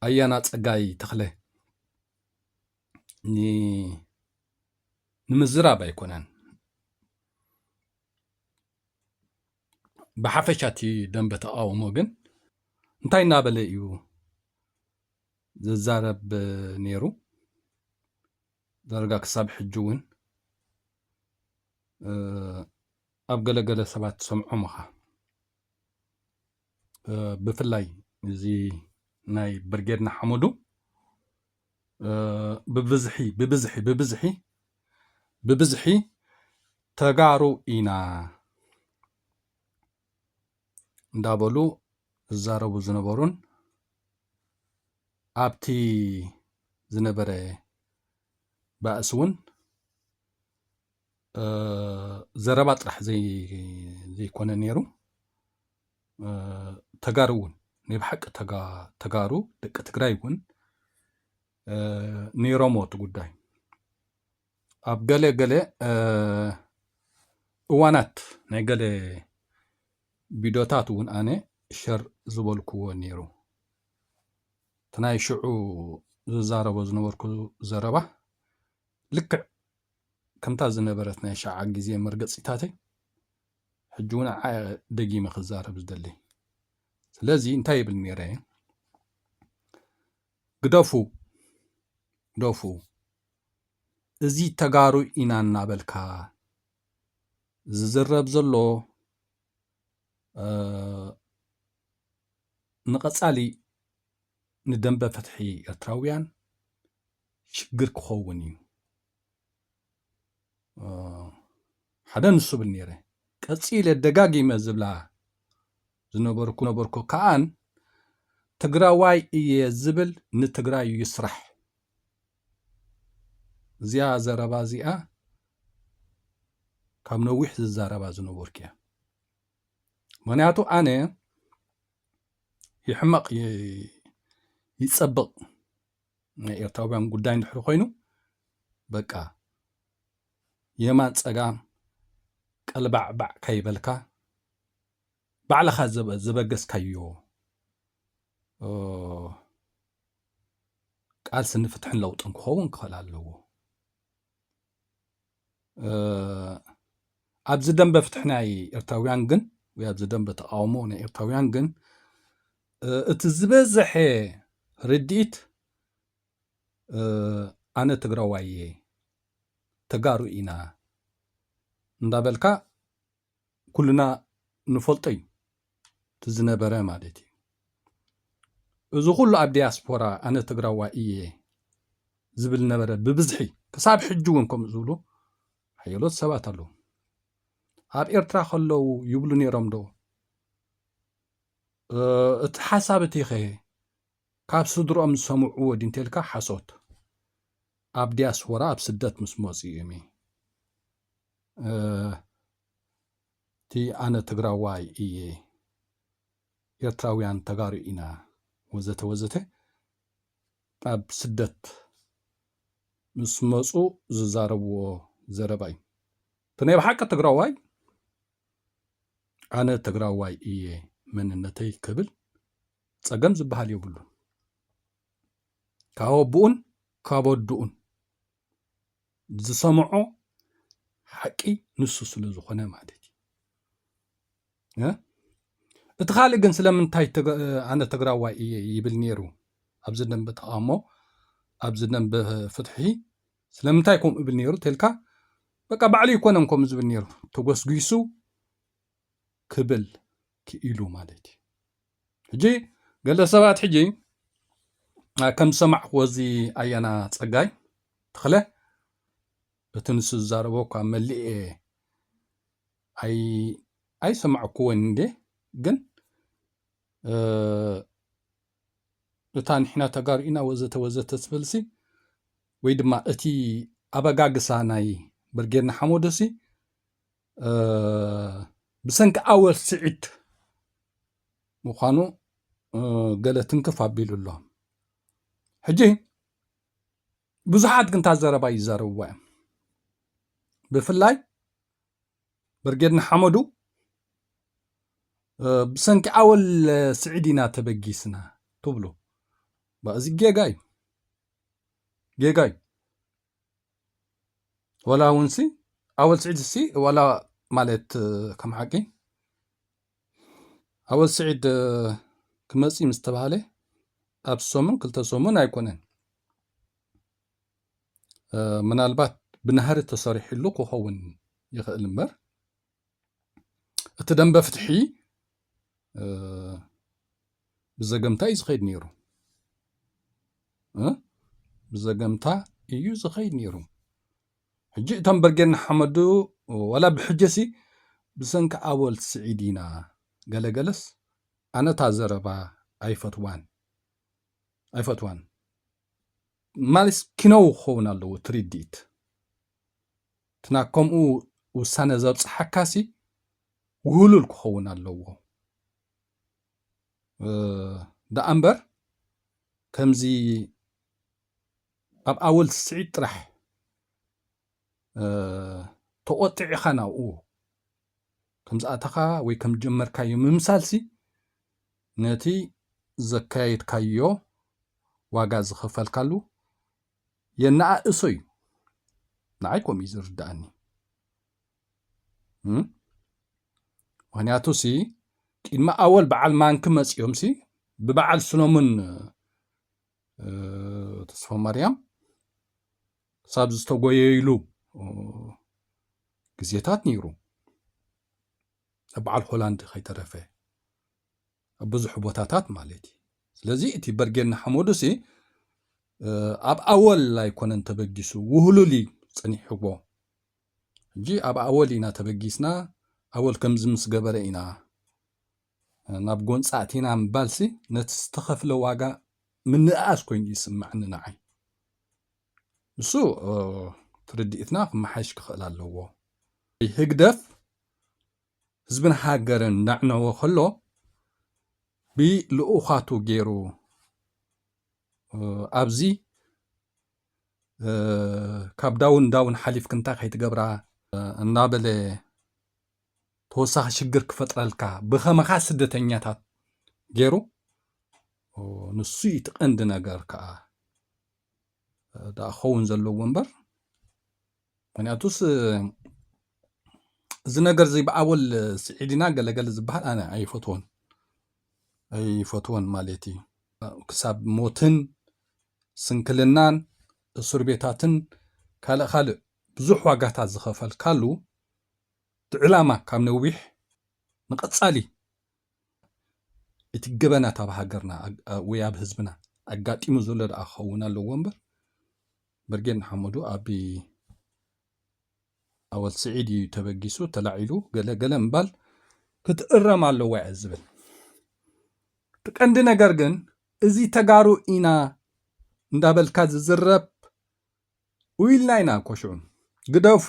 ኣያና ጸጋይ ተኽለ ን-፣ ንምዝራብ ኣይኮነን። ብሓፈሻ እቲ ደንበ ተቓውሞ ግን እንታይ እናበለ እዩ ዝዛረብ ነይሩ? ዳርጋ ክሳብ ሕጂ እውን፣ እ፣ ኣብ ገለገለ ሰባት ትሰምዖም ኢኻ። እ፣ ብፍላይ እዚ ናይ ብርጌድ ንሓመዱ፣ እ፣ ብብዝሒ፣ ብብዝሒ፣ ብብዝሒ፣ ብብዝሒ ተጋሩ ኢና እንዳበሉ ዝዛረቡ ዝነበሩን ኣብቲ ዝነበረ ባእሲ እውን፣ እ፣ ዘረባ ጥራሕ ዘይ-፣ ዘይኮነ ነይሩ። እ፣ ተጋሩ እውን፣ ናይ ብሓቂ ተጋ-፣ ተጋሩ፣ ደቂ ትግራይ እውን፣ እ፣ ነይሮምዎ እቲ ጉዳይ። ኣብ ገለ ገለ፣ እ፣ እዋናት ናይ ገለ ቪድዮታት እውን ኣነ ሸር ዝበልክዎ ነይሩ። እቲ ናይ ሽዑ ዝዛረቦ ዝነበርኩ ዘረባ ልክዕ ከምታ ዝነበረት ናይ ሸዓ ግዜ መርገጺታተይ ሕጂ እውን ንዓ ደጊመ ክዛረብ ዝደሊ። ስለዚ እንታይ ይብል ነይረ? ግደፉ፣ ግደፉ። እዚ ተጋሩ ኢና እናበልካ ዝዝረብ ዘሎ፣ እ፣ ንቐጻሊ ንደንበ ፍትሒ ኤርትራውያን ሽግር ክኸውን እዩ። እ፣ ሓደ ንሱ ብል ነይረ። ቀጺለ ደጋጊመ ዝብላ ዝነበርኩ፣ ነበርኩ ከኣን ትግራዋይ እየ ዝብል ንትግራይ ይስራሕ። እዚኣ ዘረባ እዚኣ ካብ ነዊሕ ዝዛረባ ዝነበርኩ እያ። ምኽንያቱ ኣነ ይሕመቕ ይ-፣ ይጸብቕ ናይ ኤርትራውያን ጉዳይ እንድሕር ኮይኑ፣ በቃ የማን ጸጋም ቀልባዕባዕ ከይበልካ ባዕልኻ ዘበ-፣ ዘበገስካዮ፣ እ፣ ቃልሲ ንፍትሕን ለውጥን ክኸውን ክኽእል ኣለዎ። እ፣ ኣብዚ ደንበ ፍትሒ ናይ ኤርትራውያን ግን፣ ወይ ኣብዚ ደንበ ተቓውሞ ናይ ኤርትራውያን ግን፣ እ፣ እቲ ዝበዝሐ ርድኢት፣ እ፣ ኣነ ትግራዋይ እየ፣ ተጋሩ ኢና እንዳበልካ ኩልና ንፈልጦ እዩ፣ እቲ ዝነበረ ማለት እዩ። እዚ ኩሉ ኣብ ዲያስፖራ ኣነ ትግራዋይ እየ ዝብል ነበረ ብብዝሒ፣ ክሳብ ሕጂ እውን ከምኡ ዝብሉ ሓየሎት ሰባት ኣለዉ። ኣብ ኤርትራ ከለዉ ይብሉ ነይሮም ዶ? እ፣ እቲ ሓሳብ እቲ ኸ ካብ ስድርኦም ዝሰምዕዎ ድዩ እንተልካ ሓሶት። ኣብ ዲያስፖራ ኣብ ስደት ምስ መጹ እዮም። እ፣ እቲ ኣነ ትግራዋይ እየ፣ ኤርትራውያን ተጋሩ ኢና፣ ወዘተ ወዘተ፣ ኣብ ስደት ምስ መጹ ዝዛረብዎ ዘረባ እዩ። እቲ ናይ ብሓቂ ትግራዋይ ኣነ ትግራዋይ እየ መንነተይ ክብል ጸገም ዝበሃል የብሉን። ካብ ኣቦኡን ካብ ኣደኡን ዝሰምዖ ሓቂ ንሱ ስለ ዝኾነ ማለት እዩ። እ? እቲ ካልእ ግን ስለምንታይ ትግ-፣ ኣነ ትግራዋይ እየ ይብል ነይሩ? ኣብዚ ደንበ ተቓውሞ፣ ኣብዚ ደንበ ፍትሒ ስለምንታይ ከምኡ ይብል ነይሩ ተልካ፣ በቃ ባዕሉ ኣይኮነን ከምኡ ዝብል ነይሩ። ተጎስጒሱ ክብል ክኢሉ ማለት እዩ። ሕጂ ገለ ሰባት ሕጂ፣ አ፣ ከም ዝሰማዕክዎ እዚ ኣያና ጸጋይ ተኽለ፣ እቲ ንሱ ዝዛረቦ እኳ መሊኤ ኣይ-፣ ኣይሰማዕክዎን እንዴ፣ ግን፣ እ፣ እታ ንሕና ተጋሩ ኢና ወዘተ ወዘተ ትብልሲ፣ ወይ ድማ እቲ ኣበጋግሳ ናይ ብርጌድ ንሓመዱሲ፣ እ፣ ብሰንኪ ኣወል ስዒድ ምዃኑ፣ እ፣ ገለ ትንክፍ ኣቢሉ ኣሎ። ሕጂ ብዙሓት ግን እታ ዘረባ ይዛረብዋ እዮም። ብፍላይ ብርጌድ ንሓመዱ፣ እ፣ ብሰንኪ ኣወል ስዒድ ኢና ተበጊስና ትብሉ። እዚ ጌጋ እዩ፣ ጌጋ እዩ። ወላ እውን ሲ ኣወል ስዒድ ሲ ዋላ ማለት ከም ሓቂ ኣወል ስዒድ ክመፅእ ምስ ተባሃለ ኣብ ሰሙን ክልተ ሰሙን ኣይኮነን። ምናልባት ብናህሪ ተሰሪሕሉ ክኸውን ይኽእል እምበር እቲ ደንበ ፍትሒ ብዘገምታ እዩ ዝኸይድ ነይሩ። ብዘገምታ እዩ ዝኸይድ ነይሩ። ሕጂ እቶም በርጌድ ንሓመዱ ዋላ ብሕጀሲ ብሰንኪ ኣወል ስዒድ ኢና ገለገለስ ኣነታ ዘረባ ኣይፈትዋን ኣይፈትዋን። ማለስ ኪነው ክኸውን ኣለዎ ትርድኢት ትና ከምኡ ውሳነ ዘብፅሓካሲ ውህሉል ክኸውን ኣለዎ። ደኣ እምበር ከምዚ ኣብ ኣወል ስዒድ ጥራሕ ተቆጢዕኻ ናብኡ ከም ዝኣተኻ ወይ ከም ጀመርካዮ ምምሳልሲ ነቲ ዘካየድካዮ ዋጋ ዝኸፈልካሉ የነኣእሶ እዩ። ንዓይ ከምኡ እዩ ዝርድኣኒ። ምክንያቱ ሲ ቅድሚ ኣወል በዓል ማንኪ መፂኦም ሲ ብበዓል ስሎሙን ተስፋ ማርያም ክሳብ ዝተጎየይሉ ግዜታት ነይሩ። ኣብ በዓል ሆላንድ ከይተረፈ ኣብ ብዙሕ ቦታታት ማለት እዩ። ስለዚ እቲ በርጌድ ንሓመዱ ሲ ኣብ ኣወል ኣይኮነን ተበጊሱ ውህሉል እዩ ፀኒሕዎ። ሕጂ ኣብ ኣወል ኢና ተበጊስና ኣወል ከምዚ ምስ ገበረ ኢና ናብ ጎንፂ ኣቲና ምባልሲ ነቲ ዝተኸፍለ ዋጋ ምንእኣስ ኮይኑ ይስምዐኒ ንዓይ። ንሱ ትርድኢትና ክመሓሽ ክኽእል ኣለዎ። ህግደፍ ህዝብን ሃገርን እናዕነወ ከሎ ብልኡኻቱ ገይሩ ኣብዚ ካብ ዳውን ዳውን ሓሊፍክ እንታይ ከይትገብራ እናበለ ተወሳኺ ሽግር ክፈጥረልካ ብኸመኻ ስደተኛታት ገይሩ ንሱ እዩ እቲ ቀንዲ ነገር ከዓ ደኣ ክኸውን ዘለዎ እምበር ምክንያቱስ እዚ ነገር እዚ ብኣወል ስዒድና ገለገለ ዝበሃል ኣነ ኣይፈትዎን ኣይፈትዎን ማለት እዩ። ክሳብ ሞትን ስንክልናን እስር ቤታትን ካልእ ካልእ ብዙሕ ዋጋታት ዝኸፈልካሉ እቲ ዕላማ ካብ ነዊሕ ንቐጻሊ እቲ ገበናት ኣብ ሃገርና ወይ ኣብ ህዝብና ኣጋጢሙ ዘሎ ደኣ ክኸውን ኣለዎ እምበር ብርጌድ ንሓመዱ ኣብ ኣወል ስዒድ እዩ ተበጊሱ ተላዒሉ ገለ ገለ ምባል ክትእረም ኣለዋ እየ ዝብል። እቲ ቀንዲ ነገር ግን እዚ ተጋሩ ኢና እንዳበልካ ዝዝረብ ውኢልና ኢና እኮ ሽዑ። ግደፉ፣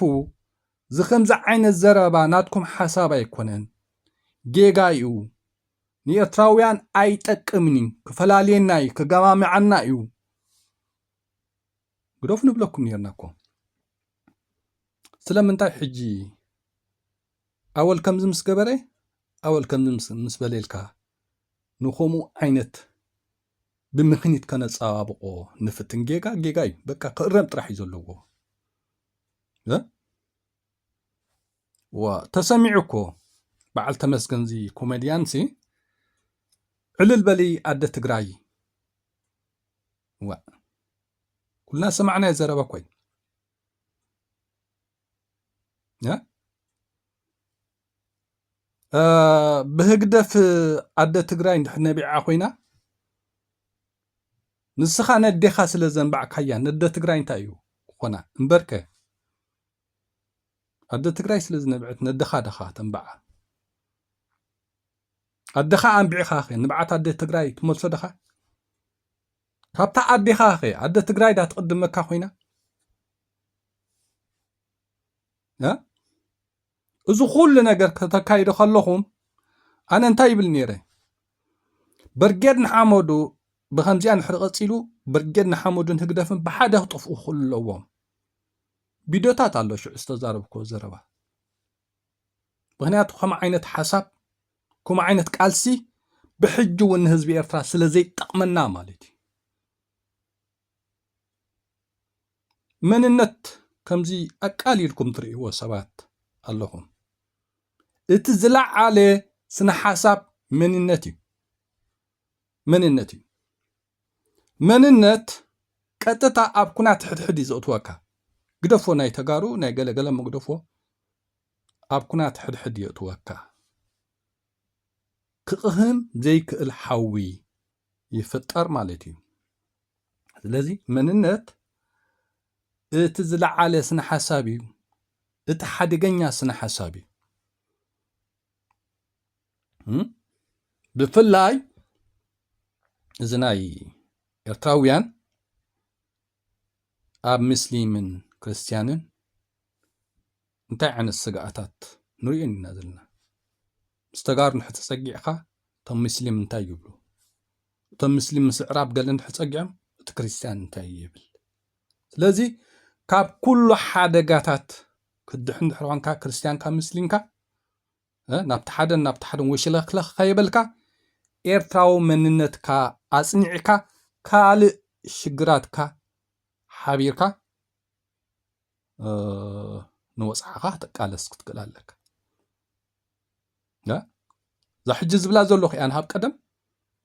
እዚ ከምዚ ዓይነት ዘረባ ናትኩም ሓሳብ ኣይኮነን፣ ጌጋ እዩ፣ ንኤርትራውያን ኣይጠቅምን እዩ፣ ክፈላልየና እዩ፣ ክገማምዓና እዩ። ግደፉ ንብለኩም ነርና እኮ። ስለምንታይ ሕጂ ኣወል ከምዚ ምስ ገበረ ኣወል ከምዚ ምስ- ምስ በለ ኢልካ ንኸምኡ ዓይነት ብምኽኒት ከነፀባብቆ ንፍትን ጌጋ ጌጋ እዩ። በቃ ክእረም ጥራሕ እዩ ዘለዎ። እ? ዋ ተሰሚዑ እኮ በዓል ተመስገንዚ ኮሜድያንሲ ዕልል በሊ ኣደ ትግራይ ዋ ኩልና ሰማዕናዮ ዘረባ እኮ እዩ። እ? እ፣ ብህግደፍ ኣደ ትግራይ እንድሕር ነቢዓ ኮይና ንስኻ ነዴኻ ስለ ዘንባዕካያ ነደ ትግራይ እንታይ እዩ ክኾና እምበርከ ኣደ ትግራይ ስለ ዝነብዐት ነደኻ ደኻ ተንባዓ ኣደኻ ኣንቢዕኻ ኸ ንብዓት ኣደ ትግራይ ትመልሶ ደኻ ካብታ ኣዴኻ ኸ ኣደ ትግራይ ዳ ትቕድመካ ኮይና እ? እዚ ኩሉ ነገር ከተካይዶ ከለኹም ኣነ እንታይ ይብል ነይረ ብርጌድ ንሓመዱ ብከምዚኣ ንሕሪ ቀፂሉ ብርጌድ ንሓመዱን ህግደፍን ብሓደ ክጠፍኡ ክኽእሉ ኣለዎም ቪድዮታት ኣሎ ሽዑ ዝተዛረብክዎ ዘረባ ምክንያቱ ከምኡ ዓይነት ሓሳብ ከምኡ ዓይነት ቃልሲ ብሕጂ እውን ንህዝቢ ኤርትራ ስለ ዘይጠቕመና ማለት እዩ መንነት ከምዚ ኣቃሊልኩም ትርእይዎ ሰባት ኣለኹም። እቲ ዝለዓለ ስነ ሓሳብ መንነት እዩ። መንነት እዩ። መንነት ቀጥታ ኣብ ኩናት ሕድሕድ እዩ ዘእትወካ። ግደፎ ናይ ተጋሩ ናይ ገለገለ መግደፎ፣ ኣብ ኩናት ሕድሕድ የእትወካ። ክቕህም ዘይክእል ሓዊ ይፍጠር ማለት እዩ። ስለዚ መንነት እቲ ዝለዓለ ስነ ሓሳብ እዩ። እቲ ሓደገኛ ስነ ሓሳብ እዩ። እም? ብፍላይ እዚ ናይ ኤርትራውያን ኣብ ምስሊምን ክርስትያንን እንታይ ዓይነት ስግኣታት ንሪኦ ኢና ዘለና? ምስ ተጋሩ እንድሕር ተጸጊዕካ እቶም ምስሊም እንታይ ይብሉ? እቶም ምስሊም ምስ ኣዕራብ ገለ እንድሕር ጸጊዖም እቲ ክርስትያን እንታይ ይብል? ስለዚ ካብ ኩሉ ሓደጋታት ክድሕን እንድሕር ኮንካ ክርስትያን ካብ ምስሊምካ እ፣ ናብቲ ሓደን ናብቲ ሓደን ወሽለኽለኽ ከይበልካ ኤርትራዊ መንነትካ ኣጽኒዕካ ካልእ ሽግራትካ ሓቢርካ እ፣ ንወጽዓኻ ክትቃለስ ክትክእል ኣለካ። እ፣ እዛ ሕጂ ዝብላ ዘለኹ እያ ንሃብ ቀደም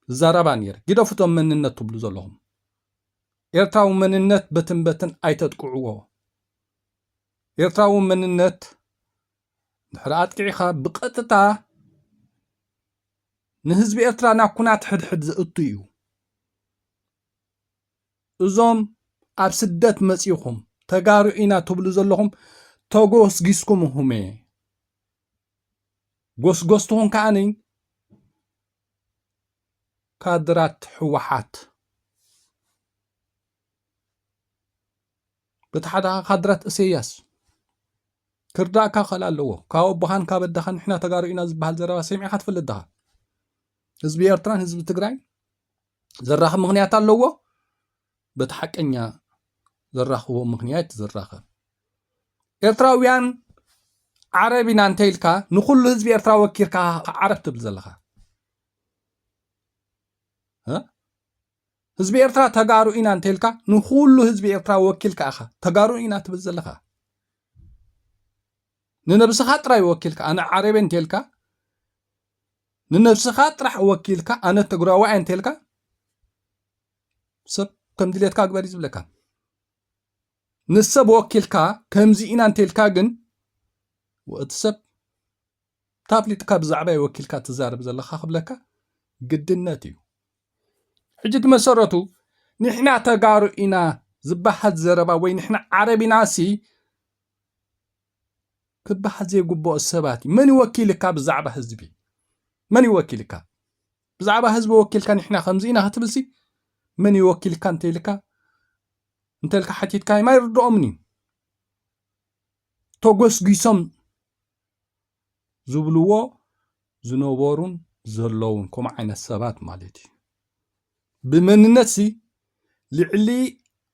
ዝዛረባ ነይረ። ግደፉ እቶም መንነት ትብሉ ዘለኹም። ኤርትራዊ መንነት በትን በትን ኣይተጥቅዕዎ። ኤርትራዊ መንነት ድሕሪ ኣጥቂዕኻ ብቐጥታ ንህዝቢ ኤርትራ ናብ ኩናት ሕድሕድ ዘእቱ እዩ። እዞም ኣብ ስደት መጺኹም ተጋሩ ኢና ትብሉ ዘለኹም ተጎስጊስኩም ሁሜ። ጎስጎስትኹም ከኣኒ ካድራት ህወሓት። በቲ ሓደ ካድራት እሰያስ ክርዳእካ ክኽእል ኣለዎ። ካብ ኣቦኻን ካብ ኣደኻን ንሕና ተጋሩ ኢና ዝበሃል ዘረባ ሰሚዕካ ትፈልጥ ዲኻ? ህዝቢ ኤርትራን ህዝቢ ትግራይን ዘራኽብ ምኽንያት ኣለዎ። በቲ ሓቀኛ ዘራኽቦ ምኽንያት ዝራኸብ። ኤርትራውያን ዓረብ ኢና እንተ ኢልካ ንኹሉ ህዝቢ ኤርትራ ወኪልካ ዓረብ ትብል ዘለኻ። እ? ህዝቢ ኤርትራ ተጋሩ ኢና እንተ ኢልካ ንኹሉ ህዝቢ ኤርትራ ወኪልካ ኢኻ ተጋሩ ኢና ትብል ዘለኻ። ንነብስኻ ጥራይ ወኪልካ ኣነ ዓረብ እየ እንተ ኢልካ፣ ንነብስኻ ጥራሕ ወኪልካ ኣነ ትግራዋይ እየ እንተ ኢልካ፣ ሰብ ከም ድሌትካ ግበር እዩ ዝብለካ። ንሰብ ወኪልካ ከምዚ ኢና እንተ ኢልካ ግን፣ እቲ ሰብ ታፍሊጥካ ብዛዕባይ ወኪልካ ትዛረብ ዘለኻ ክብለካ ግድነት እዩ። ሕጂ እቲ መሰረቱ ንሕና ተጋሩ ኢና ዝበሃል ዘረባ ወይ ንሕና ዓረብ ኢና ሲ ክበሃል ዘይግብኦ ሰባት እዩ። መን ይወኪልካ ብዛዕባ ህዝቢ? መን ይወኪልካ? ብዛዕባ ህዝቢ ወኪልካ ንሕና ከምዚ ኢና ክትብል ሲ መን ይወኪልካ እንተ ኢልካ፣ እንተ ኢልካ ሓቲትካዮም ኣይርድኦምን እዩ። ተጎስጒሶም ዝብልዎ ዝነበሩን ዘለውን ከምኡ ዓይነት ሰባት ማለት እዩ። ብመንነት ሲ ልዕሊ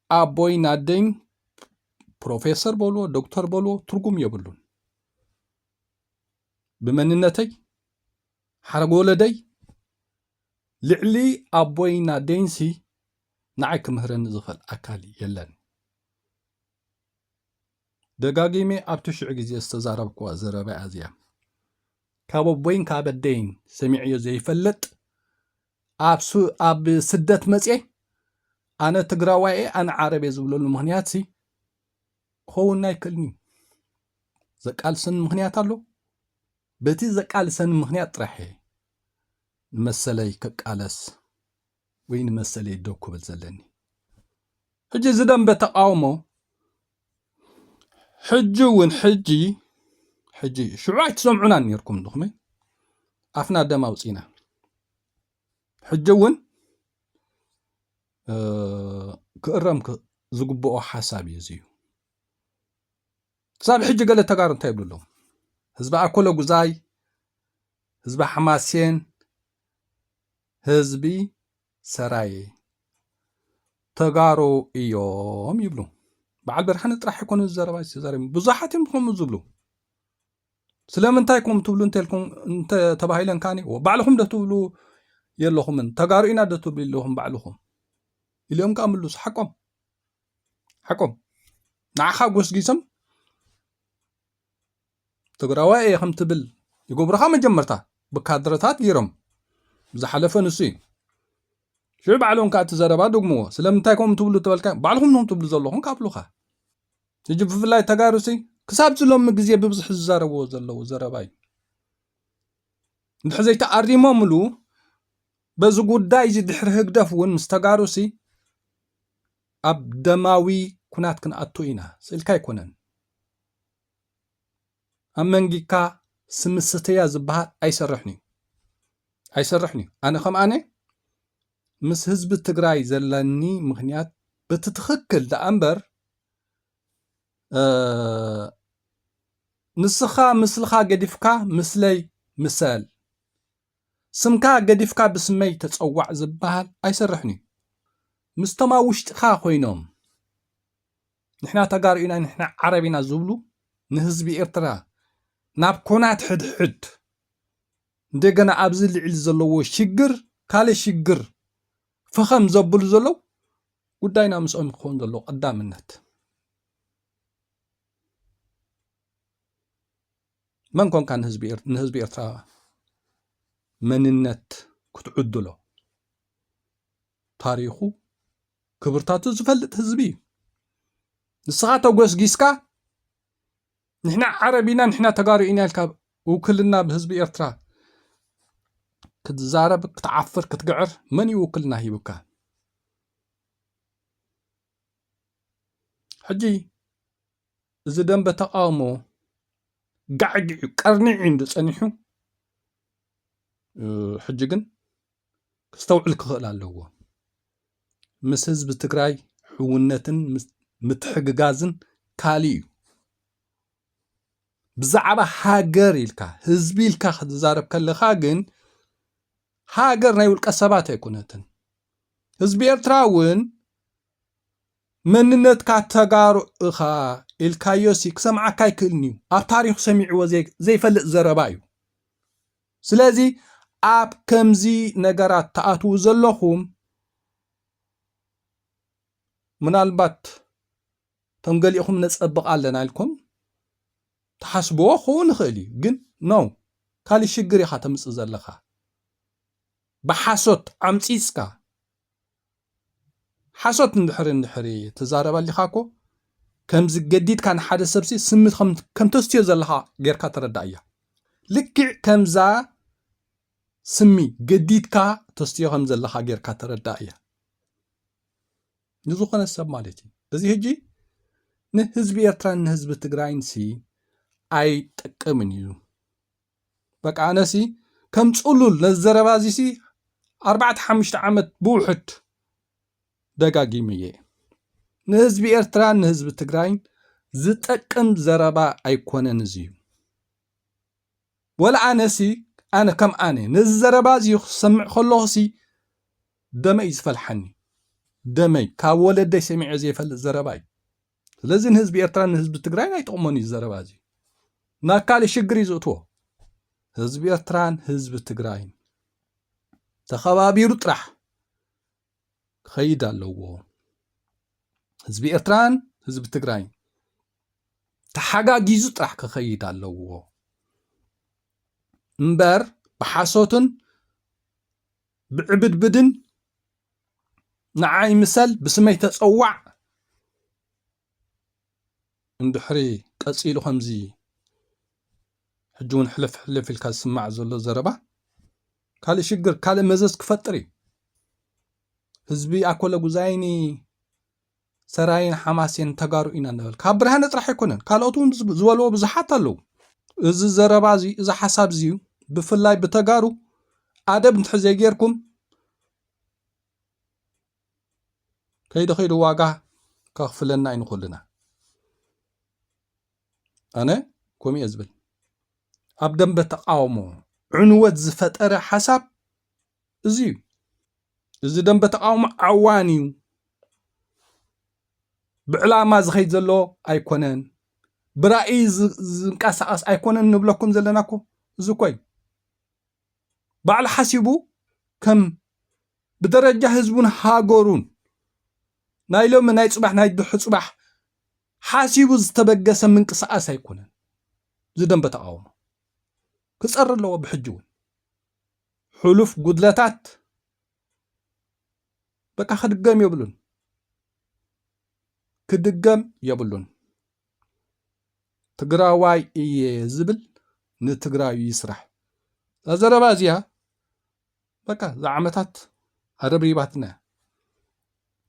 ኣቦይን ኣደይን ፕሮፌሰር በልዎ ዶክተር በልዎ ትርጉም የብሉን። ብመንነተይ ሓረግ ወለደይ ልዕሊ ኣቦይን ኣደይን ሲ ንዓይ ክምህረኒ ዝኽእል ኣካል የለን። ደጋጊመ ኣብቲ ሽዑ ግዜ ዝተዛረብክዋ ዘረባ እያ እዚኣ። ካብ ኣቦይን ካብ ኣደይን ሰሚዐዮ ዘይፈልጥ ኣብ ሱ-፣ ኣብ ስደት መጽየ ኣነ ትግራዋይ እየ፣ ኣነ ዓረብ እየ ዝብለሉ ምኽንያት ሲ ክኸውን ኣይክእልን እዩ። ዘቃልሰኒ ምኽንያት ኣሎ። በቲ ዘቃልሰኒ ምኽንያት ጥራሕ እየ ንመሰለይ ክቃለስ ወይ ንመሰለይ ደው ክብል ዘለኒ። ሕጂ እዚ ደንበ ተቃውሞ ሕጂ እውን ሕጂ፣ ሕጂ ሽዑ ኣይትሰምዑናን ነይርኩም ዲኹም? ኣፍና ደም ኣውጺና። ሕጂ እውን፣ እ፣ ክእረም ክ-፣ ዝግብኦ ሓሳብ እዩ እዚ እዩ። ክሳብ ሕጂ ገለ ተጋሩ እንታይ ይብሉ ኣለዉ? ህዝቢ ኣኮለ ጉዛይ፣ ህዝቢ ሓማሴን፣ ህዝቢ ሰራየ ተጋሩ እዮም ይብሉ። በዓል ብርሃነ ጥራሕ ኣይኮኑን ዝዘረባ ዝተዛረቡ፣ ብዙሓት እዮም ከምኡ ዝብሉ። ስለምንታይ ከምኡ ትብሉ እንተልኩም፣ እንተ ተባሂለን ከኣኒ፣ "ወ-፣ ባዕልኹም ዶ ትብሉ የለኹምን? ተጋሩ ኢና ዶ ትብሉ የለኹም ባዕልኹም?" ኢሎም ከኣ ምልሱ። ሓቆም። ሓቆም። ንዓኻ ጎስጊሶም ትግራዋይ እየ ከም ትብል ይገብሩኻ። መጀመርታ ብካድረታት ገይሮም ዝሓለፈ ንሱ እዩ። ሽዑ ባዕሎም ከዓ እቲ ዘረባ ደግምዎ። ስለምንታይ ከምኡ ትብሉ ተበልካ፣ ባዕልኹም ኖም ትብሉ ዘለኹም ካብሉኻ። ሕጂ ብፍላይ ተጋሩሲ ክሳብ ዝሎሚ ግዜ ብብዝሒ ዝዛረብዎ ዘለዉ ዘረባ እዩ። እንድሕር ዘይተኣሪሞምሉ በዚ ጉዳይ እዚ ድሕሪ ህግደፍ እውን ምስ ተጋሩሲ ኣብ ደማዊ ኩናት ክንኣቱ ኢና ስእልካ ኣይኮነን። ኣብ መንጊካ ስምስተያ ዝበሃል ኣይሰርሕን እዩ። ኣይሰርሕን እዩ። ኣነ ከም ኣነ ምስ ህዝቢ ትግራይ ዘለኒ ምኽንያት በቲ ትኽክል ደኣ እምበር፣ እ፣ ንስኻ ምስልኻ ገዲፍካ ምስለይ ምሰል፣ ስምካ ገዲፍካ ብስመይ ተጸዋዕ ዝበሃል ኣይሰርሕን እዩ። ምስቶም ኣብ ውሽጥኻ ኮይኖም ንሕና ተጋሩ ኢና፣ ንሕና ዓረብ ኢና ዝብሉ ንህዝቢ ኤርትራ ናብ ኮናት ሕድሕድ እንደገና ኣብዚ ልዕሊ ዘለዎ ሽግር ካልእ ሽግር ፈኸም ዘብሉ ዘለዉ ጉዳይና ምስኦም ክኸውን ዘለዎ ቀዳምነት። መን ኮንካ ንህዝቢ ኤር-፣ ንህዝቢ ኤርትራ መንነት ክትዕድሎ? ታሪኹ ክብርታቱ ዝፈልጥ ህዝቢ እዩ። ንስኻ ተጎስጊስካ ንሕና ዓረብ ኢና፣ ንሕና ተጋሩ ኢና ኢልካ ውክልና ብህዝቢ ኤርትራ ክትዛረብ፣ ክትዓፍር፣ ክትግዕር መን እዩ ውክልና ሂቡካ? ሕጂ እዚ ደንበ ተቃውሞ ጋዕጊዑ ቀርኒዑ እንዱ ጸኒሑ፣ እ፣ ሕጂ ግን ክስተውዕል ክኽእል ኣለዎ። ምስ ህዝቢ ትግራይ ሕውነትን ምስ-፣ ምትሕግጋዝን ካልእ እዩ። ብዛዕባ ሃገር ኢልካ፣ ህዝቢ ኢልካ ክትዛረብ ከለኻ ግን፣ ሃገር ናይ ውልቀ ሰባት ኣይኮነትን። ህዝቢ ኤርትራ እውን መንነትካ ተጋሩ እኻ ኢልካዮሲ ክሰምዓካ ኣይክእልን እዩ። ኣብ ታሪኹ ሰሚዕዎ ዘይ-፣ ዘይፈልጥ ዘረባ እዩ። ስለዚ ኣብ ከምዚ ነገራት ትኣትዉ ዘለኹም፣ ምናልባት እቶም ገሊኹም ነጸብቕ ኣለና ኢልኩም ትሓስብዎ ክኸውን ይኽእል እዩ። ግን ኖ፣ ካልእ ሽግር ኢኻ ተምጽእ ዘለኻ። ብሓሶት ዓምጺጽካ፣ ሓሶት እንድሕሪ፣ እንድሕሪ ትዛረብ ኣሊኻ እኮ፣ ከምዚ ገዲድካ ንሓደ ሰብሲ ስሚ ከም፣ ከም ተስትዮ ዘለኻ ጌርካ ተረዳእያ። ልክዕ ከምዛ ስሚ ገዲድካ ተስትዮ ከም ዘለኻ ጌርካ ተረዳእያ። ንዝኾነ ሰብ ማለት እዩ። እዚ ሕጂ ንህዝቢ ኤርትራን ንህዝቢ ትግራይን ሲ ኣይጠቅምን እዩ። በቃ ኣነሲ ከም ጽሉል ነዚ ዘረባ እዚሲ ኣርባዕተ ሓሙሽተ ዓመት ብውሕድ ደጋጊመ እየ። ንህዝቢ ኤርትራን ንህዝቢ ትግራይን ዝጠቅም ዘረባ ኣይኮነን እዚ እዩ። ወላ ኣነሲ፣ ኣነ ከም ኣነ ነዚ ዘረባ እዚ ክሰምዕ ከለኹሲ ደመይ እዩ ዝፈልሓኒ። ደመይ ካብ ወለደይ ሰሚዐ ዘይፈልጥ ዘረባ እዩ። ስለዚ ንህዝቢ ኤርትራን ንህዝቢ ትግራይን ኣይጠቕሞን እዩ ዘረባ እዚ። ናብ ካልእ ሽግር እዩ ዝእትዎ። ህዝቢ ኤርትራን ህዝቢ ትግራይን ተኸባቢሩ ጥራሕ ክኸይድ ኣለዎ። ህዝቢ ኤርትራን ህዝቢ ትግራይን ተሓጋጊዙ ጥራሕ ክኸይድ ኣለዎ እምበር ብሓሶትን ብዕብድብድን ንዓይ ምሰል ብስመይ ተጸዋዕ እንድሕሪ ቀጺሉ ከምዚ ሕጂ እውን ሕልፍ ሕልፍ ኢልካ ዝስማዕ ዘሎ ዘረባ ካልእ ሽግር፣ ካልእ መዘዝ ክፈጥር እዩ። ህዝቢ ኣኮለ ጉዛይኒ ሰራይን ሓማሴን ተጋሩ ኢና እናበል ካብ ብርሃነ ጥራሕ ኣይኮነን፣ ካልኦት እውን ዝብ-፣ ዝበልዎ ብዙሓት ኣለዉ። እዚ ዘረባ እዚ፣ እዚ ሓሳብ እዚ እዩ ብፍላይ ብተጋሩ ኣደብ እንድሕር ዘይጌርኩም ከይዱ ከይዱ ዋጋ ከኽፍለና እዩ ንኹልና። ኣነ ከምኡ እየ ዝብል። ኣብ ደንበ ተቃውሞ ዕንወት ዝፈጠረ ሓሳብ እዚ እዩ። እዚ ደንበ ተቃውሞ ዓዋን እዩ። ብዕላማ ዝኸይድ ዘሎ ኣይኮነን። ብራእይ ዝ-፣ ዝንቀሳቐስ ኣይኮነን ንብለኩም ዘለና እኮ እዚ እኮ እዩ። ባዕሉ ሓሲቡ ከም ብደረጃ ህዝቡን ሃገሩን ናይ ሎሚ ናይ ጽባሕ ናይ ድሑ ጽባሕ ሓሲቡ ዝተበገሰ ምንቅስቃስ ኣይኮነን። ዝደንበ ተቃውሞ ክጸሪ ኣለዎ። ብሕጂ እውን ሕሉፍ ጉድለታት በቃ ክድገም የብሉን፣ ክድገም የብሉን። ትግራዋይ እየ ዝብል ንትግራዩ ይስራሕ። እዛ ዘረባ እዚኣ በቃ ዝዓመታት ኣረብሪባትና እያ።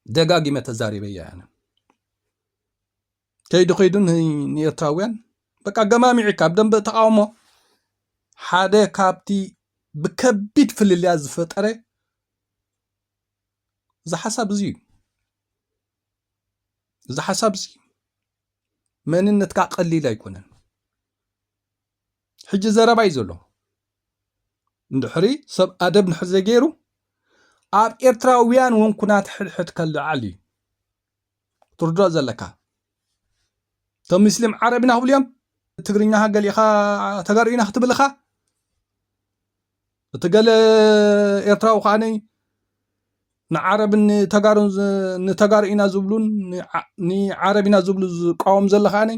ደጋጊመ ተዛሪበያ እየ ኣነ። ከይዱ ከይዱ ን-፣ ንኤርትራውያን በቃ ገማሚዕካ ኣብ ደንበ ተቃውሞ ሓደ ካብቲ ብከቢድ ፍልልያ ዝፈጠረ እዚ ሓሳብ እዚ እዩ። እዚ ሓሳብ እዚ መንነትካ ቀሊል ኣይኮነን። ሕጂ ዘረባ እዩ ዘሎ። እንድሕሪ ሰብ ኣደብ ንሕር ዘይገይሩ ኣብ ኤርትራውያን እውን ኩናት ሕድሕድ ከልዓል እዩ። ክትርድኦ ዘለካ እቶም ሙስሊም ዓረብ ኢና ክብሉ እዮም። ትግርኛ ገሊኻ ተጋሩ ኢና ክትብል ኢኻ። እቲ ገለ ኤርትራዊ ከዓኒ ንዓረብን ንተጋሩን ዝ-፣ ንተጋሩ ኢና ዝብሉን ንዓ-፣ ንዓረብ ኢና ዝብሉ ዝቃወም ዘሎ ከዓኒ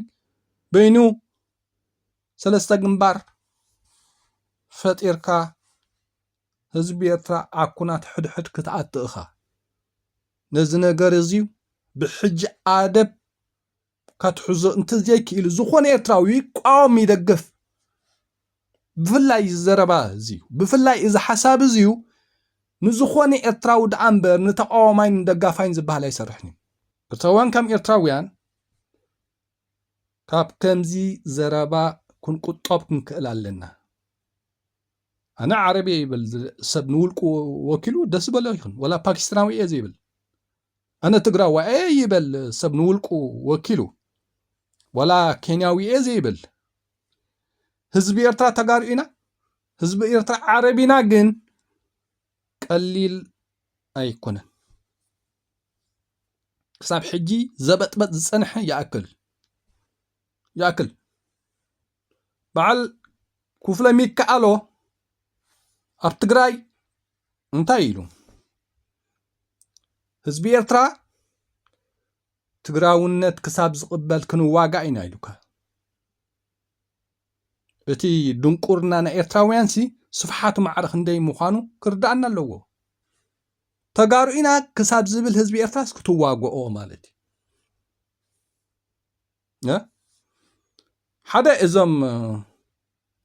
በይኑ ሰለስተ ግንባር ፈጢርካ ህዝቢ ኤርትራ ኣብ ኩናት ሕድሕድ ክትኣቱ ኢኻ። ነዚ ነገር እዚ ብሕጂ ኣደብ ከትሕዞ እንተዘይክኢሉ፣ ዝኾነ ኤርትራዊ ይቃወም ይደግፍ። ብፍላይ እዚ ዘረባ እዚ እዩ። ብፍላይ እዚ ሓሳብ እዚ እዩ ንዝኾነ ኤርትራዊ ደኣ እምበር ንተቃዋማይን ንደጋፋይን ዝበሃል ኣይሰርሕን እዩ። ኤርትራውያን ከም ኤርትራውያን ካብ ከምዚ ዘረባ ክንቁጠብ ክንክእል ኣለና። ኣነ ዓረብ እየ ይበል ዝ-፣ ሰብ ንውልቁ ወኪሉ ደስ በሎ ይኹን፣ ወላ ፓኪስታናዊ እየ ዘይብል። ኣነ ትግራዋይ እየ ይበል ሰብ ንውልቁ ወኪሉ፣ ወላ ኬንያዊ እየ ዘይብል። ህዝቢ ኤርትራ ተጋሩ ኢና፣ ህዝቢ ኤርትራ ዓረብ ኢና፣ ግን ቀሊል ኣይኮነን። ክሳብ ሕጂ ዘበጥበጥ ዝጸንሐ ይኣክል፣ ይኣክል። በዓል ኩፍለ ሚካኣሎ ኣብ ትግራይ እንታይ ኢሉ? ህዝቢ ኤርትራ ትግራውነት ክሳብ ዝቕበል ክንዋጋእ ኢና ኢሉካ። እቲ ድንቁርና ናይ ኤርትራውያንሲ ስፍሓቱ ማዕረ ክንደይ ምዃኑ ክርድኣና ኣለዎ። ተጋሩ ኢና ክሳብ ዝብል ህዝቢ ኤርትራስ ክትዋግኦ ማለት እዩ። እ? ሓደ እዞም፣ እ፣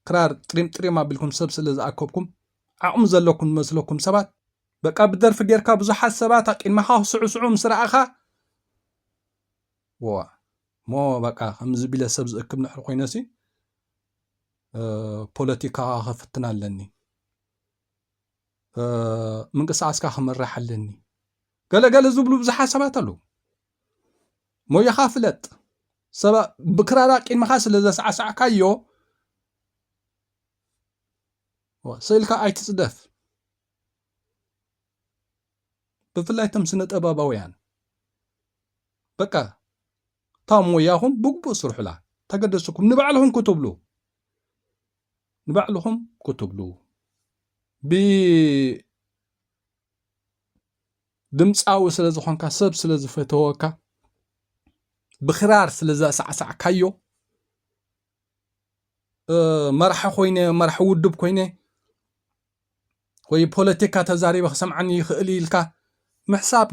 ክራር ጥሪም ጥሪም ኣቢልኩም ሰብ ስለ ዝኣከብኩም ዓቕሚ ዘለኩም ዝመስለኩም ሰባት በቃ ብደርፊ ጌርካ ብዙሓት ሰባት ኣቂድመኻ ክስዕስዑ ምስ ረኣኻ፣ ዋ፣ ሞ በቃ ከምዚ ቢለ ሰብ ዝእክብ ንሕር ኮይነሲ፣ እ፣ ፖለቲካ ከፍትን ኣለኒ፣ እ፣ ምንቅስቃስካ ክመርሕ ኣለኒ፣ ገለ ገለ ዝብሉ ብዙሓት ሰባት ኣለዉ። ሞያኻ ፍለጥ። ሰባ-፣ ብክራር ኣቂድመኻ ስለ ዘሳዕሳዕካዮ፣ ዋ፣ ስእልካ ኣይትጽደፍ። ብፍላይ እቶም ስነ ጥበባውያን፣ በቃ፣ እታ ሞያኹም ብግቡእ ስርሑላ። ተገደስኩም ንባዕልኹም ክትብሉ፣ ንባዕልኹም ክትብሉ፣ ብ-፣ ድምፃዊ ስለ ዝኾንካ፣ ሰብ ስለ ዝፈተወካ፣ ብክራር ስለ ዘሳዕሳዕካዮ፣ እ፣ መራሒ ኮይነ፣ መራሒ ውድብ ኮይነ፣ ወይ ፖለቲካ ተዛሪበ ክሰምዓኒ ይኽእል ኢልካ ምሕሳብ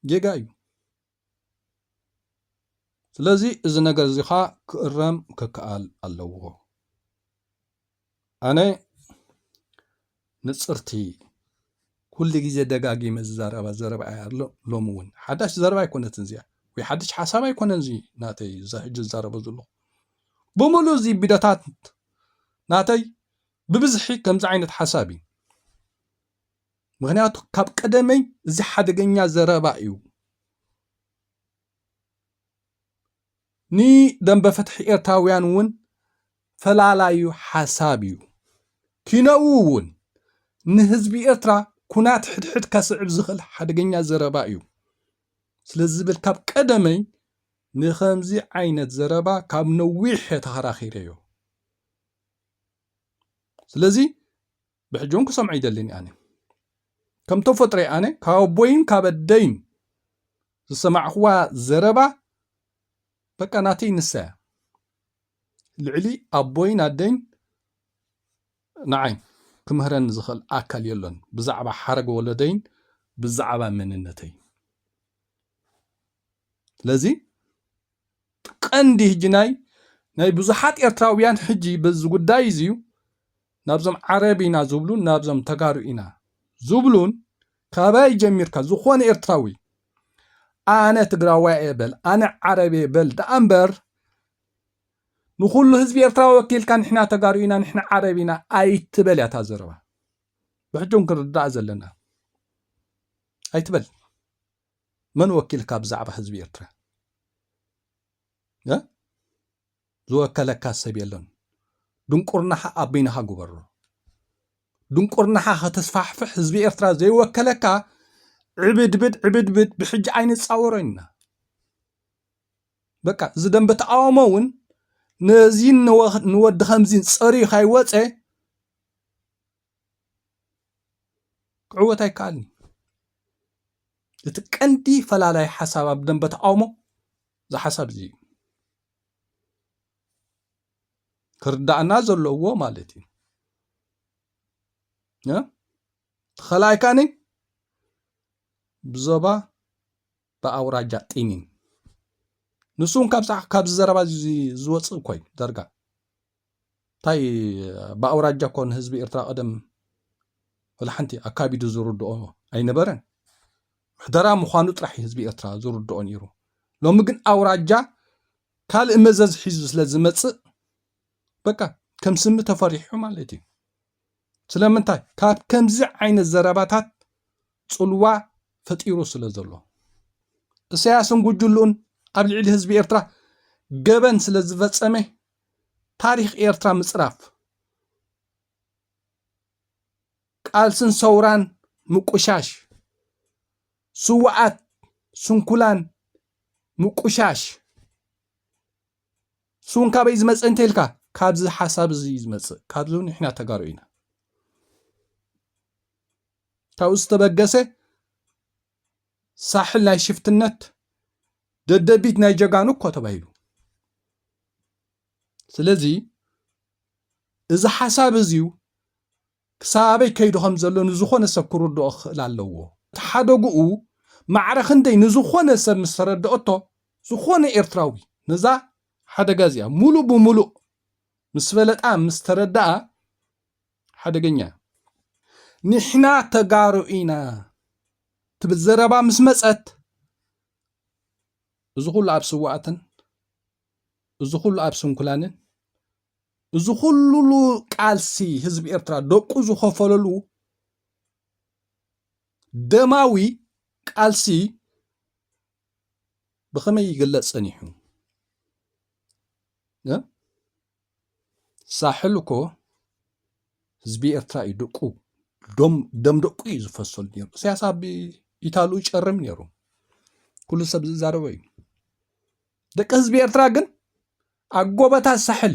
ጌጋ እዩ። ስለዚ እዚ ነገር እዚ ኸኣ ክእረም ክከኣል ኣለዎ። ኣነ ንጽርቲ ኩሉ ግዜ ደጋጊመ ዝዛረባ ዘረባ እያ ኣሎ። ሎሚ እውን ሓዳሽ ዘረባ ኣይኮነትን እዚኣ፣ ወይ ሓድሽ ሓሳብ ኣይኮነን እዚ ናተይ፣ እዛ ሕጂ ዝዛረቦ ዘለኹ። ብምሉእ እዚ ቢደታት ናተይ ብብዝሒ ከምዚ ዓይነት ሓሳብ እዩ። ምኽንያቱ ካብ ቀደመይ እዚ ሓደገኛ ዘረባ እዩ። ንደንበ ፍትሒ ኤርትራውያን እውን ፈላላዩ ሓሳብ እዩ። ኪነኡ እውን ንህዝቢ ኤርትራ ኩናት ሕድሕድ ከስዕብ ዝኽእል ሓደገኛ ዘረባ እዩ። ስለ ዝብል ካብ ቀደመይ ንኸምዚ ዓይነት ዘረባ ካብ ነዊሕ እየ ተኸራኺረዮ። ስለዚ ብሕጂ እውን ክሰምዖ ይደልን ኣነ። ከም ተፈጥሮይ ኣነ ካብ ኣቦይን ካብ ኣደይን ዝሰማዕኽዋ ዘረባ በቃ ናተይ ንሳ እያ። ልዕሊ ኣቦይን ኣደይን ንዓይ ክምህረኒ ዝኽእል ኣካል የሎን፣ ብዛዕባ ሓረግ ወለደይን ብዛዕባ መንነተይ። ስለዚ ቀንዲ ሕጂ ናይ ናይ ብዙሓት ኤርትራውያን ሕጂ በዚ ጉዳይ እዚ እዩ፣ ናብዞም ዓረብ ኢና ዝብሉን ናብዞም ተጋሩ ኢና ዝብሉን፣ ካባይ ጀሚርካ ዝኾነ ኤርትራዊ ኣነ ትግራዋይ እየ በል፣ ኣነ ዓረብ እየ በል ደኣ እምበር፣ ንኹሉ ህዝቢ ኤርትራ ወኪልካ ንሕና ተጋሩ ኢና፣ ንሕና ዓረብ ኢና ኣይትበል እያ እታ ዘረባ። ብሕጂ እውን ክንርዳእ ዘለና። ኣይትበል። መን ወኪልካ ብዛዕባ ህዝቢ ኤርትራ? እ? ዝወከለካ ሰብ የለን። ድንቁርናኻ ኣብ በይንኻ ግበሮ። ድንቁርናኻ ከተስፋሕፍሕ ህዝቢ ኤርትራ ዘይወከለካ ዕብድብድ፣ ዕብድብድ ብሕጂ ኣይንጻወሮን ኢና። በቃ፣ እዚ ደንበ ተቃውሞ እውን ነዚን ንወ-፣ ንወዲ ከምዚን ጸርዩ ካይወጸ ክዕወት ኣይከኣልን። እቲ ቀንዲ ፈላላይ ሓሳብ ኣብ ደንበ ተቃውሞ እዚ ሓሳብ እዚ እዩ። ክርዳእና ዘለዎ ማለት እዩ። እ? ተኸላይካኒ ብዞባ ብኣውራጃ ጢኒን። ንሱ እውን ካብ ሳ-፣ ካብዚ ዘረባ እዚ ዝወፅእ እኮ እዩ ዳርጋ። እንታይ ብኣውራጃ እኮ ንህዝቢ ኤርትራ ቀደም ወላ ሓንቲ ኣካቢዱ ዝርድኦ ኣይነበረን። ምሕደራ ምዃኑ ጥራሕ እዩ ህዝቢ ኤርትራ ዝርድኦ ነይሩ። ሎሚ ግን ኣውራጃ ካልእ መዘዝ ሒዙ ስለ ዝመጽእ በቃ ከም ስሚ ተፈሪሑ ማለት እዩ። ስለምንታይ? ካብ ከምዚ ዓይነት ዘረባታት ጽልዋ ፈጢሩ ስለ ዘሎ። እሰያስን ጉጅልኡን ኣብ ልዕሊ ህዝቢ ኤርትራ ገበን ስለ ዝፈጸመ ታሪኽ ኤርትራ ምጽራፍ፣ ቃልስን ሰውራን ምቁሻሽ፣ ስውኣት ስንኩላን ምቁሻሽ። እሱ እውን ካበይ ዝመጽእ እንተ ኢልካ፣ ካብዚ ሓሳብ እዚ እዩ ዝመጽእ። ካብዚ እውን ንሕና ተጋሩ ኢና። ካብኡ ዝተበገሰ ሳሕል ናይ ሽፍትነት፣ ደደቢት ናይ ጀጋኑ እኮ ተባሂሉ። ስለዚ እዚ ሓሳብ እዚ እዩ ክሳበይ ከይዱ ከም ዘሎ ንዝኾነ ሰብ ክርድኦ ክኽእል ኣለዎ። እቲ ሓደግኡ ማዕረ ክንደይ ንዝኾነ ሰብ ምስ ተረድኦቶ፣ ዝኾነ ኤርትራዊ ነዛ ሓደጋ እዚኣ ሙሉእ ብሙሉእ ምስ ፈለጣ፣ ምስ ተረድኣ፣ ሓደገኛ እዩ። ንሕና ተጋሩ ኢና ትብል ዘረባ ምስ መጸት፣ እዚ ኩሉ ኣብ ስዋኣትን፣ እዚ ኩሉ ኣብ ስንኩላንን፣ እዚ ኩሉ ቃልሲ ህዝቢ ኤርትራ ደቁ ዝኸፈለሉ ደማዊ ቃልሲ ብኸመይ ይግለጽ ጸኒሑ? እ? ሳሕል እኮ ህዝቢ ኤርትራ እዩ፣ ደቁ፣ ደም፣ ደም ደቁ እዩ ዝፈሰሉ ነይሩ። ኢሳያስ ኣብ ኢታሉ ይጨርም ነይሩ። ኩሉ ሰብ ዝዛረቦ እዩ። ደቂ ህዝቢ ኤርትራ ግን ኣብ ጎቦታት ሳሕል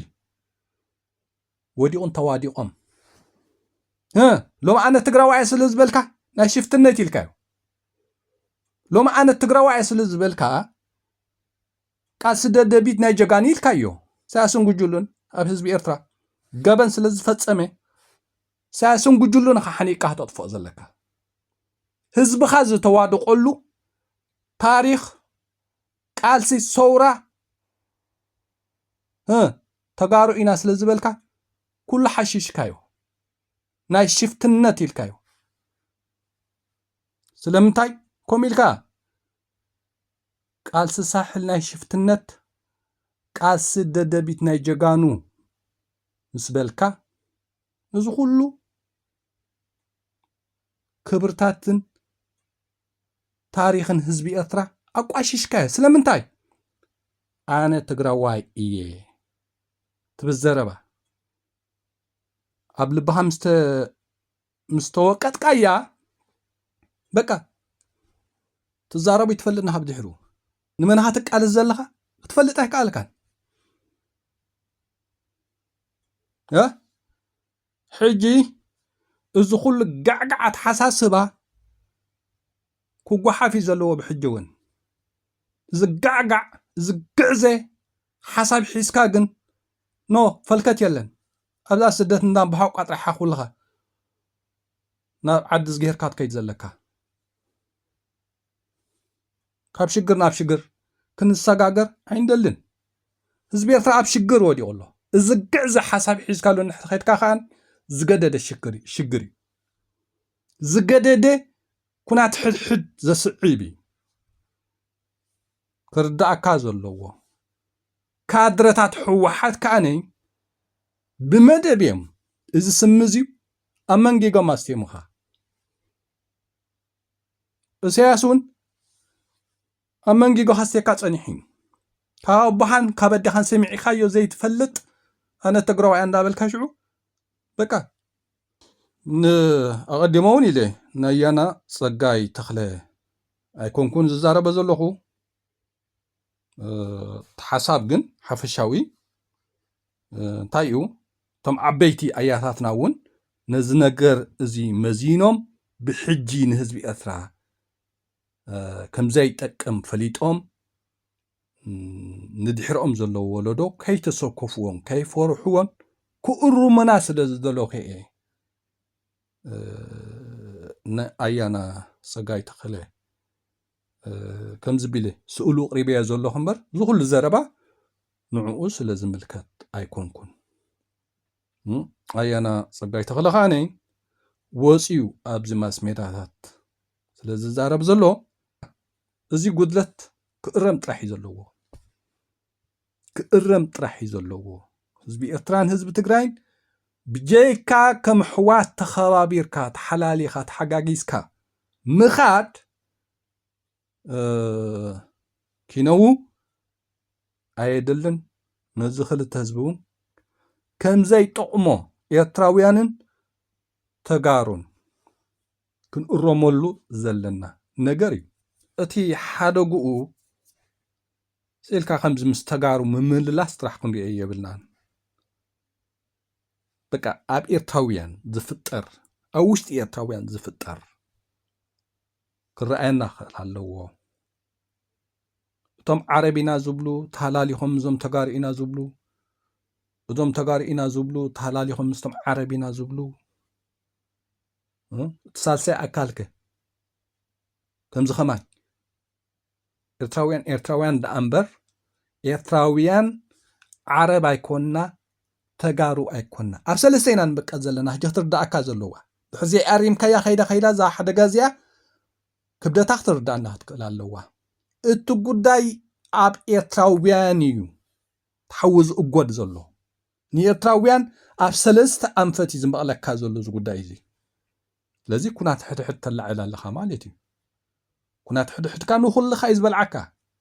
ወዲቑን ተዋዲቖም። እ፣ ሎሚ ኣነ ትግራዋይ ስለ ዝበልካ ናይ ሽፍትነት ኢልካዮ። ሎሚ ኣነ ትግራዋይ ስለ ዝበልካ ቃልሲ ደደቢት ናይ ጀጋኑ ኢልካዮ። ኢሳያስን ጉጅሉን ኣብ ህዝቢ ኤርትራ ገበን ስለ ዝፈጸመ፣ ኢሳያስን ጉጅሉን ኢኻ ሓኒቕካ ከተጥፍኦ ዘለካ። ህዝብኻ ዝተዋደቐሉ ታሪኽ ቃልሲ ሰውራ፣ እ፣ ተጋሩ ኢና ስለ ዝበልካ ኩሉ ሓሺሽካዮ። ናይ ሽፍትነት ኢልካዮ። ስለምንታይ ከምኡ ኢልካ? ቃልሲ ሳሕል ናይ ሽፍትነት፣ ቃልሲ ደደቢት ናይ ጀጋኑ ምስ በልካ፣ ነዚ ኩሉ ክብርታትን ታሪኽን ህዝቢ ኤርትራ ኣቋሽሽካዮ። ስለምንታይ? ኣነ ትግራዋይ እየ ትብል ዘረባ ኣብ ልብኻ ምስ ተ-፣ ምስ ተወቀጥካያ፣ በቃ ትዛረቡ ይትፈልጥና። ካብ ድሕሩ ንመን ኢኻ ትቃለስ ዘለኻ ክትፈልጥ ኣይከኣልካን። እ? ሕጂ እዚ ኩሉ ጋዕጋዕ ኣተሓሳስባ ክጓሓፍ እዩ ዘለዎ። ብሕጂ እውን እዚ ጋዕጋዕ፣ እዚ ግዕዘ ሓሳብ ሒዝካ ግን ኖ ፈልከት የለን። ኣብዛ ስደት እንዳንባሓቑ ቃጥራሓ ኩልኻ ናብ ዓዲ ዝገርካ ትከይድ ዘለካ። ካብ ሽግር ናብ ሽግር ክንሰጋገር ኣይንደልን። ህዝቢ ኤርትራ ኣብ ሽግር ወዲቑ ኣሎ። እዚ ግዕዚ ሓሳብ ሒዝካሉ እንድሕር ኸድካ ከኣ ዝገደደ ሽግር እዩ፣ ሽግር እዩ። ዝገደደ ኩናት ሕድሕድ ዘስዕብ እዩ። ክርዳእካ ዘለዎ ካድረታት ህወሓት ከኣነ ብመደብ እዮም እዚ ስም እዚ ኣብ መንጊጎም ኣስቴሙኻ። እሰያስ እውን ኣብ መንጊጎ ካስቴካ ጸኒሑ እዩ። ካብ ኣቦኻን ካብ ኣዴኻን ሰሚዕካዮ ዘይትፈልጥ ኣነ ትግራዋይ እንዳበልካ ሽዑ በቃ። ንኣቐዲሞ እውን ኢለ ናይ ኣያና ጸጋይ ተኽለ ኣይኮንኩን ዝዛረበ ዘለኹ። እቲ ሓሳብ ግን ሓፈሻዊ እንታይ እዩ? እቶም ዓበይቲ ኣያታትና እውን ነዚ ነገር እዚ መዚኖም ብሕጂ ንህዝቢ ኤርትራ ከምዘይጠቅም ፈሊጦም ንድሕርኦም ዘለዉ ወለዶ ከይተሰከፍዎን ከይፈርሕዎን ክእርሙና ስለ ዝደለኹ እየ። ንኣያና ጸጋይ ተኸለ ከምዚ ቢለ ስእሉ ኣቕሪበዮ ዘለኹ እምበር፣ እዚ ኩሉ ዘረባ ንዕኡ ስለ ዝምልከት ኣይኮንኩን። ኣያና ጸጋይ ተኽለ ከኣነ ወጺኡ ኣብዚ ማስ ሜዳታት ስለ ዝዛረብ ዘሎ፣ እዚ ጉድለት ክእረም ጥራሕ እዩ ዘለዎ። ክእረም ጥራሕ እዩ ዘለዎ። ህዝቢ ኤርትራን ህዝቢ ትግራይን ብጀይካ ከም ኣሕዋት ተኸባቢርካ፣ ተሓላሊኻ፣ ተሓጋጊዝካ ምኻድ ኪነዉ ኣየድልን። ነዚ ክልተ ህዝቢ እውን ከም ዘይጠቕሞ ኤርትራውያንን ተጋሩን ክንእረመሉ ዘለና ነገር እዩ። እቲ ሓደግኡ ስኢልካ ከምዚ ምስ ተጋሩ ምምልላስ ጥራሕ ክንሪኦ የብልናን። በቃ ኣብ ኤርትራውያን ዝፍጠር፣ ኣብ ውሽጢ ኤርትራውያን ዝፍጠር ክረኣየና ክኽእል ኣለዎ። እቶም ዓረብ ኢና ዝብሉ ተሃላሊኾም ምስዞም ተጋሩ ኢና ዝብሉ፣ እዞም ተጋሩ ኢና ዝብሉ ተሃላሊኾም ምስቶም ዓረብ ኢና ዝብሉ፣ እቲ ሳልሳይ ኣካልከ ከምዚ ከማን ኤርትራውያን ኤርትራውያን ደኣ እምበር ኤርትራውያን ዓረብ ኣይኮንና፣ ተጋሩ ኣይኮንና። ኣብ ሰለስተ ኢና ንምቀል ዘለና። ሕጂ ክትርዳእካ ዘለዋ። ድሕዚ ኣሪምካያ ከይዳ ከይዳ እዛ ሓደጋ እዚኣ ክብደታ ክትርዳእና ክትክእል ኣለዋ። እቲ ጉዳይ ኣብ ኤርትራውያን እዩ ተሓዊ ዝእጎድ ዘሎ። ንኤርትራውያን ኣብ ሰለስተ ኣንፈት እዩ ዝመቕለካ ዘሎ እዚ ጉዳይ እዚ። ስለዚ ኩናት ሕድሕድ ተላዕል ኣለኻ ማለት እዩ። ኩናት ሕድሕድካ ንኹልኻ እዩ ዝበልዓካ።